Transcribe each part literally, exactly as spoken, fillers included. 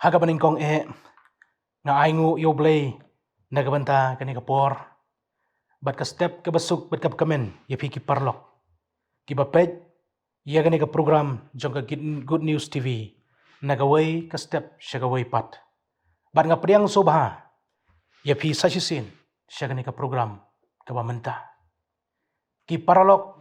Ha kaba nyngkong eh, nga ainguh ïa U Blei na ka bynta kane ka por bad ka step kaba suk bad kaba kmen ïa phi ki paralok kiba peit ïa kane ka program jong ka Good News T V na kawei ka step sha kawei pat. Bad nga pdiang sngewbha ïa phi sa shisien sha kane ka program kaba mynta. Ki paralok,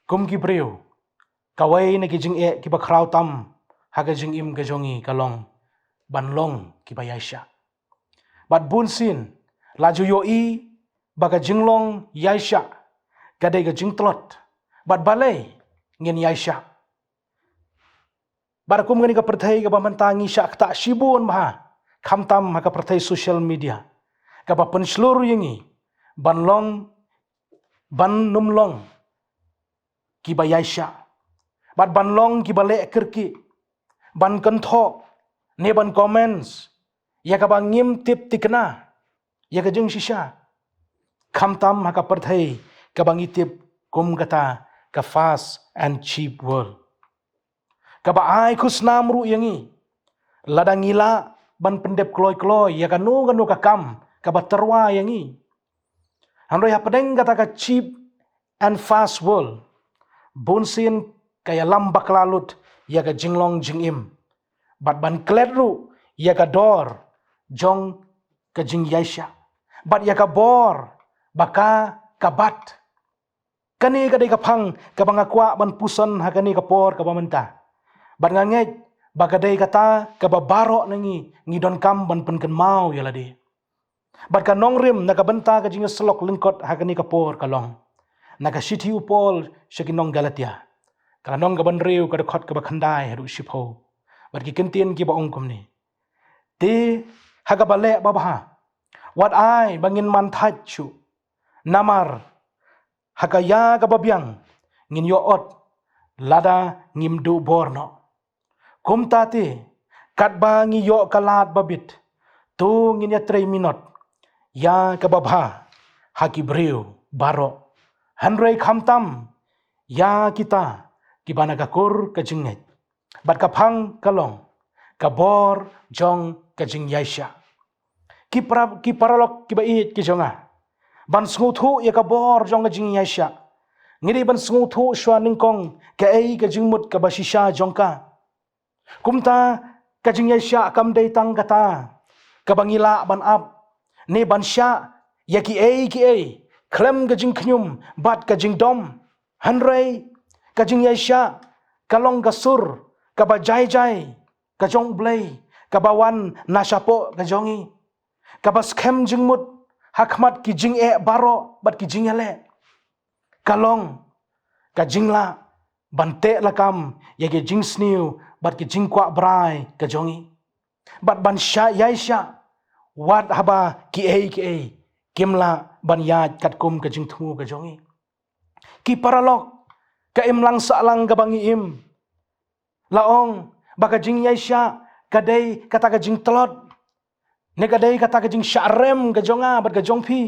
kum ki briew, kawei na ki jingeh kiba khraw tam ha ka jingim ka jong ngi ka long ban long kiba ïaishah. Bad bunsien la ju ïohi ba ka jinglong ïaishah ka dei ka jingtlot, bad balei ngin ïaishah. Bad kum kane ka pyrthei kaba mynta ngi shah ktah shibun bha, khamtam ha ka pyrthei social media, kaba pynshlur ïa ngi ban long, ban nym long kiba ïaishah, bad ban long kiba leh kyrkieh, ban kynthoh ne ban comments ïa kaba ngim tip thikna ïa ka jingshisha, khamtam ha ka pyrthei kaba ngi tip kum kata ka fast and cheap world, kaba ai khusnam ruh ïa ngi lada ngi lah ban pyndep kloi kloi ïa kano kano ka kam kaba tyrwa ïa ngi. Hynrei hapdeng kata ka cheap and fast world, bunsien ka ïalam bakla lut ïa ka jinglong jingim, bad ban klet ruh ïa ka dor jong ka jingïaishah bad ïa ka bor ba ka ka bat. Kane ka dei ka phang kaba nga kwah ban puson ha kane ka por kaba mynta, bad nga ngeit ba ka dei kata kaba baroh na ngi ngi donkam ban pynkynmaw ïa lade. Bad ka nongrim na ka bynta ka jingïasyllok lyngkot ha kane ka por ka long na ka shithi u Paul sha ki nong Galatia, ka lynnong kaba hynriew, ka dkhot kaba khyndai haduh shiphew, bad ki kyntien kiba ong kumne: Te ha kaba leh babha, wat ai ba ngin man thait shuh, namar ha ka ïa kaba biang ngin ïoh ot lada ngim duh bor noh. Kumta te, katba ngi ïoh ka lad babit, to ngin ïatrei minot ïa kaba bha ha ki briew baroh, hynrei khamtam ïa kita kiba na ka kur ka jingngeit. Bad ka phang ka long ka bor jong ka jingïaishah. Ki para, ki paralok kiba ïeit ki jong nga, ban sngewthuh ïa ka bor jong ka jingïaishah, ngi dei ban sngewthuh shuwa nyngkong kaei ka jingmut kaba shisha jong ka. Kumta ka jingïaishah kam dei tang kata kaba ngi lah ban ap ne ban shah ïa kiei kiei khlem ka jingkhñium bad ka jingdom. Hynrei ka jingïaishah ka long ka sur kaba jai jai ka jong U Blei, kaba wan na shapoh ka jong ngi, kaba skhem jingmut ha khmat ki jingeh baroh bad ki jingïaleh. Ka long ka jinglah ban teh lakam ïa ki jingsniew bad ki jingkwah brai ka jong ngi, bad ban shah ïaishah wat haba kiei kiei kim lah ban ïaid katkum ka jingthmu ka jong ngi. Ki paralok, ka imlang sahlang kaba ngi im, la ong ba ka jingïaishah ka dei kata ka jingtlot ne ka dei kata ka jingshah rem ka jong nga bad ka jong phi.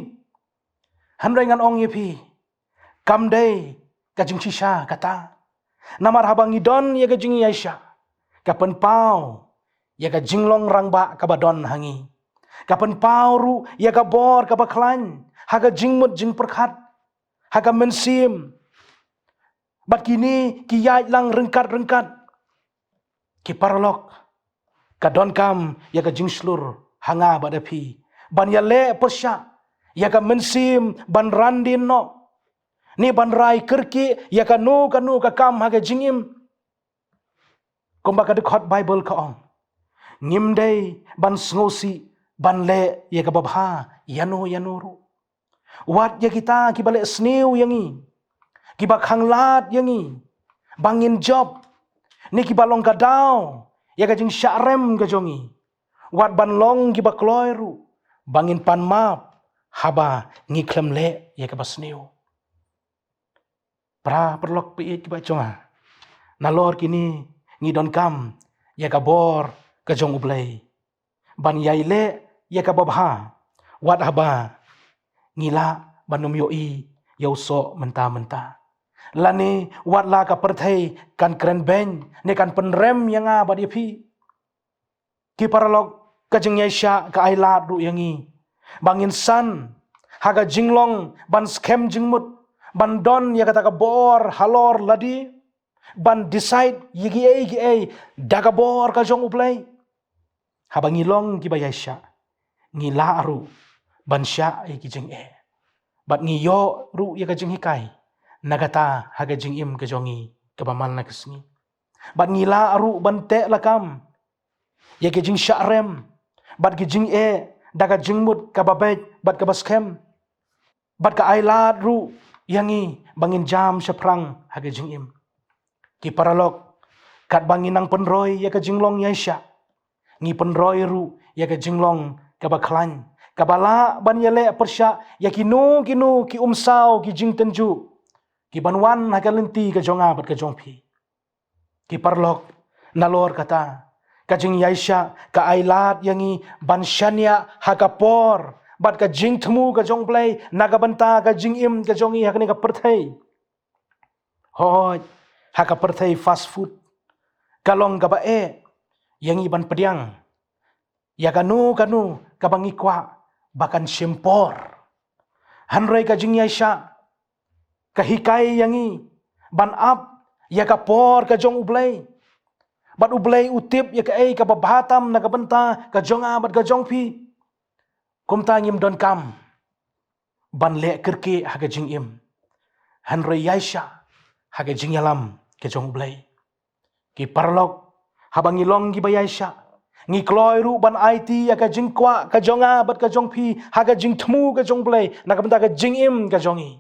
Hynrei ngan ong ïa phi, kam dei ka jingshisha kata. Namar haba ngi don ïa ka jingïaishah, ka pynpaw ïa ka jinglong rangbah kaba don ha ngi, ka pynpaw ruh ïa ka bor kaba khlaiñ ha ka jingmut jingpyrkhat, ha ka mynsiem. Bad kine ki ïaid lang ryngkat ryngkat. Ki paralok, ka donkam ïa ka jingshlur ha nga bad ha phi ban ïaleh pyrshah ïa ka mynsiem ban ran dien noh ne ban rai kyrkieh ïa kano kano ka kam ha ka jingim. Kumba ka dkhot Baibl ka ong, ngim dei ban sngewsih ban leh ïa kaba bha ïano ïano ruh. Wat ïa kita kiba leh sniew ïa ngi, kiba khanglad ïa ngi ba ngin jop, ne kiba long ka daw ïa ka jingshah rem ka jong ngi, wat ban long kiba kloi ruh ba ngin pan map haba ngi khlem leh ïa kaba sniew. Para paralok ba ïeit kiba jong nga, nalor kine ngi donkam ïa ka bor ka jong U Blei ban ïai leh ïa kaba bha wat haba ngi lah ban ym ïohi ïa u soh mynta mynta, lane wat la ka pyrthei kan kren beiñ ne kan pynrem ïa nga bad ïa phi. Ki paralok, ka jingïaishah ka ai lad ruh ïa ngi ba ngin san ha ka jinglong ban skhem jingmut, ban don ïa kata ka bor halor lade, ban decide ïa kiei kiei da ka bor ka jong U Blei. Haba ngi long kiba ïaishah, ngi lah ruh ban shah ïa ki jingeh, bad ngi ïoh ruh ïa ka jinghikai na kata ha ka jingim ka jong ngi kaba man la ka sngi. Bad ngi lah ruh ban teh lakam ïa ki jingshah rem bad ki jingeh da ka jingmut kaba beit bad kaba skhem. Bad ka ai lad ruh ïa ngi ba ngin jam shaphrang ha ka jingim. Ki paralok, katba ngi nang pynroi ïa ka jinglong ïaishah, ngi pynroi ruh ïa ka jinglong kaba khlaiñ, kaba lah ban ïaleh pyrshah ïa kino kino ki umsaw, ki jingtynjuh ki ban wan ha ka lynti ka jong nga bad ka jong phi. Ki paralok, nalor kata, ka jingïaishah ka ai lad ïa ngi ban shaniah ha ka por bad ka jingthmu ka jong U Blei na ka bynta ka jingim ka jong ngi ha kane ka pyrthei. Hooid, ha ka pyrthei fast food, ka long kaba eh ïa ngi ban pdiang ïa kano kano kaba ngi kwah ba kan shim por. Hynrei ka jingïaishah ka hikai ïa ngi ban ap ïa ka por ka jong U Blei. Bad U Blei u tip ïa kaei kaba bha tam na ka bynta ka jong nga bad ka jong phi. Kumta ngim donkam ban leh kyrkieh ha ka jingim, hynrei ïaishah ha ka jingïalam ka jong U Blei. Ki paralok, haba ngi long kiba ïaishah, ngi kloi ruh ban aiti ïa ka jingkwah ka jong nga bad ka jong phi ha ka jingthmu ka jong U Blei na ka bynta ka jingim ka jong ngi.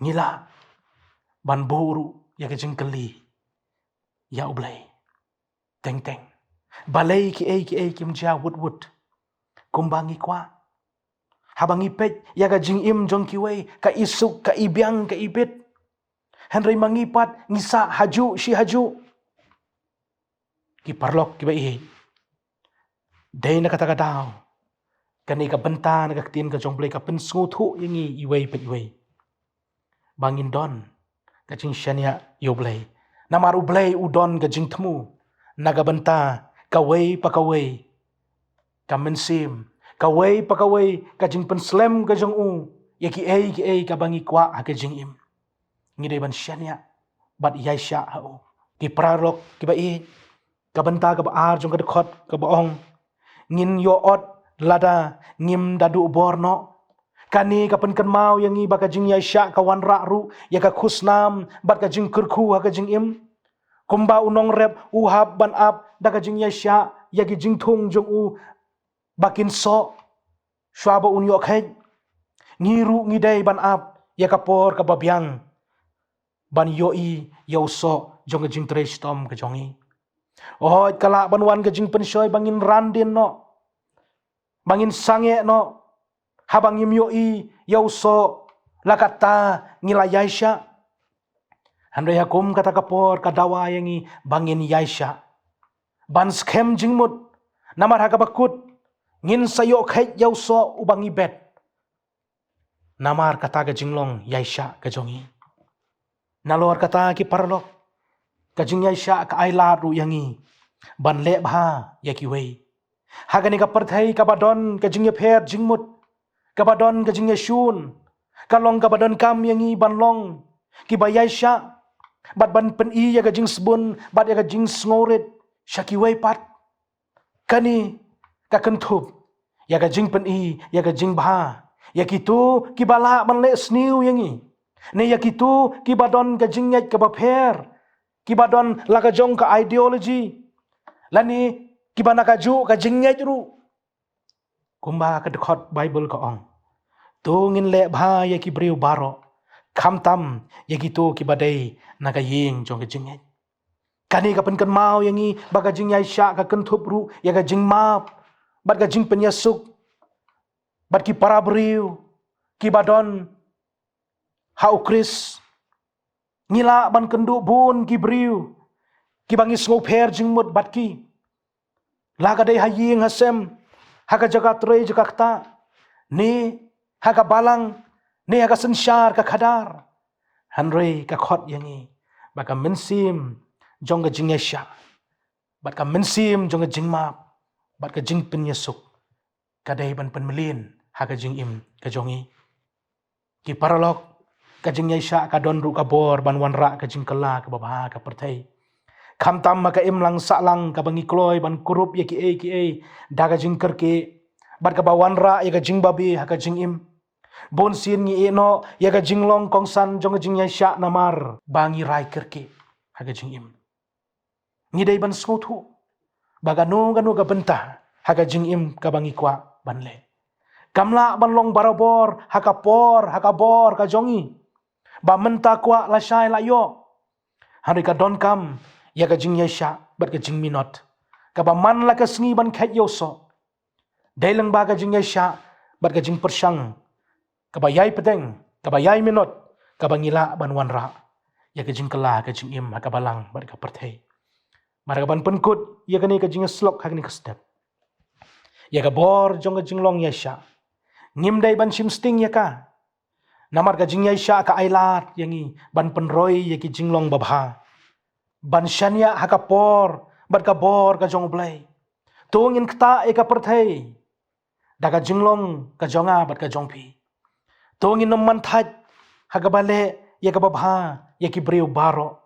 Ngi lah ban buh ruh ïa ka jingkylli ïa U Blei. Teng teng, balei kiei kiei kim jia wut wut kumba ngi kwah? Haba ngi peit ïa ka jingim jong kiwei, ka i suk, ka i biang, ka i bit, hynrei ma ngi pat ngi sah hajuh shi hajuh. Ki paralok kiba ïeit, dei na kata ka daw kane ka bynta na ka ktien ka jong U Blei ka pynsngewthuh ïa ngi iwei pa iwei ba ngin don ka jingshaniah ïa U Blei. Namar U Blei u don ka jingthmu na ka bynta kawei pa kawei ka mynsiem, kawei pa kawei ka jingpynslem ka jong u ïa kiei kiei kaba ngi kwah ha ka jingim. Ngi dei ban shaniah bad ïaishah ha u. Ki paralok kiba ïeit, ka bynta kaba ar jong ka dkhot kaba ong, ngin ïoh ot lada ngim da duh bor noh. Kane ka pynkynmaw ïa ngi ba ka jingïaishah ka wanrah ruh ïa ka khusnam bad ka jingkyrkhu ha ka jingim. Kumba u nongrep u hap ban ap da ka jingïaishah ïa ki jingthung jong u ba kin soh shuwa ba un ïoh kheit, ngi ruh ngi dei ban ap ïa ka por kaba biang ban ïohi ïa u soh jong ka jingtrei shitom ka jong ngi. Hooid, ka lah ban wan ka jingpynshoi ba ngin ran dien noh, ba ngin sangeh noh haba ngim ïohi ïa u soh la kata ngi la ïaishah. Hynrei ha kum kata ka por ka dawa ïa ngi ba ngin ïaishah, ban skhem jingmut, namar ha kaba kut ngin sa ïoh kheit ïa u soh uba ngi bet. Namar kata ka jinglong ïaishah ka jong ngi. Nalor kata ki paralok, ka jingïaishah ka ai lad ruh ïa ngi ban leh bha ïa kiwei. Ha kane ka pyrthei kaba don ka jingïapher jingmut, kaba don ka jingïashun, ka long kaba donkam ïa ngi ban long kiba ïaishah bad ban pyni ïa ka jingsbun bad ïa ka jingsngewrit sha kiwei pat. Kane ka kynthup ïa ka jingpyni ïa ka jingbha ïa kito kiba lah ban leh sniew ïa ngi, ne ïa kito kiba don ka jingngeit kaba pher, kiba don la ka jong ka ideology, lane kiba na kajuh ka jingngeit ruh. Kumba ka dkhot Baibl ka ong, to ngin leh bha ïa ki briew baroh, khamtam ïa kito kiba dei na ka ïing jong ka jingngeit. Kane ka pynkynmaw ïa ngi ba ka jingïaishah ka kynthup ruh ïa ka jingmap bad ka jingpynïasuk bad ki para briew kiba don ha U Khrist. Ngi lah ban kynduh bun ki briew kiba ngi sngewpher jingmut bad ki, la ka dei ha ïing ha sem, ha ka jaka trei jaka ktah, ne ha ka balang, ne ha ka synshar ka khadar. Hynrei ka khot ïa ngi ba ka mynsiem jong ka jingïaishah bad ka mynsiem jong ka jingmap bad ka jingpynïasuk ka dei ban pynmlien ha ka jingim ka jong ngi. Ki paralok, ka jingïaishah ka don ruh ka bor ban wanrah ka jingkylla kaba bha ha ka pyrthei. Khamtam ha ka imlang sahlang kaba ngi kloi ban kurup ïa kiei kiei da ka jingkyrkieh, bad kaba wanrah ïa ka jingbabe ha ka jingim. Bun sien ngi ïehnoh ïa ka jinglong kongsan jong ka jingïaishah namar ba ngi rai kyrkieh ha ka jingim. Ngi dei ban sngewthuh ba kano kano ka bynta ha ka jingim kaba ngi kwah ban leh kam lah ban long barabor ha ka por, ha ka bor ka jong ngi, ba mynta kwah lashai la ïoh. Hynrei ka donkam ïa ka jingïaishah bad ka jingminot kaba man la ka sngi ban kheit ïa u soh. Dei lyngba ka jingïaishah bad ka jingpyrshang kaba ïai pdeng, kaba ïai minot, kaba ngi lah ban wanrah ïa ka jingkylla ka jingim ha ka balang bad ka pyrthei. Mar ka ban pynkut ïa kane ka jingïasyllok ha kane ka step, ïa ka bor jong ka jinglong ïaishah, ngim dei ban shim sting ïa ka. Namar ka jingïaishah ka ailad ïa ngi ban pynroi ïa ki jinglong babha, ban shaniah ha ka por bad ka bor ka jong U Blei. To ngin ktah ïa ka pyrthei da ka jinglong ka jong nga bad ka jong phi. To ngin ym man thait ha kaba leh ïa kaba bha ïa ki briew baroh,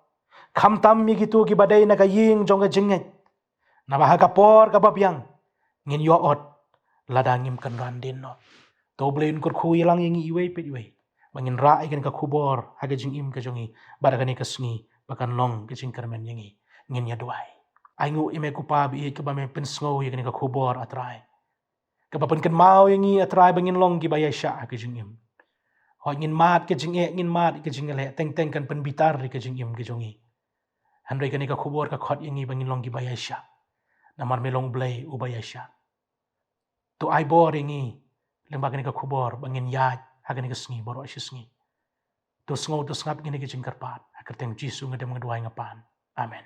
khamtam ïa kito kiba dei na ka ïing jong ka jingngeit. Naba ha ka por kaba biang ngin ïoh ot lada ngim kynran dien noh. To U Blei un kyrkhu ïa lang ïa ngi iwei pa iwei ba ngin rah ïa kane ka khubor ha ka jingim ka jong ngi, bad ha kane ka sngi ba kan long ka jingkyrmen ïa ngi. Ngin ïa duwai. Ai nguh ïa me ko Pa ba ïeit, kaba me pynsngew ïa kane ka khubor, A Trai, kaba pynkynmaw ïa ngi, A Trai, ba ngin long kiba ïaishah ha ka jingim. Hooid, ngin mad ka jingeh, ngin mad ka jingïaleh, teng teng kan pynbitar ïa ka jingim ka jong ngi. Hynrei kane ka khubor ka khot ïa ngi ba ngin long kiba ïaishah, namar me long U Blei uba ïaishah. To ai bor ïa ngi lyngba kane ka khubor ba ngin ïaid ha kane ka sngi baroh shi sngi. To sngew, to sngap ïa kane ka jingkyrpad, ha ka kyrteng Jisu nga dem, nga duwai, nga pan. Amen.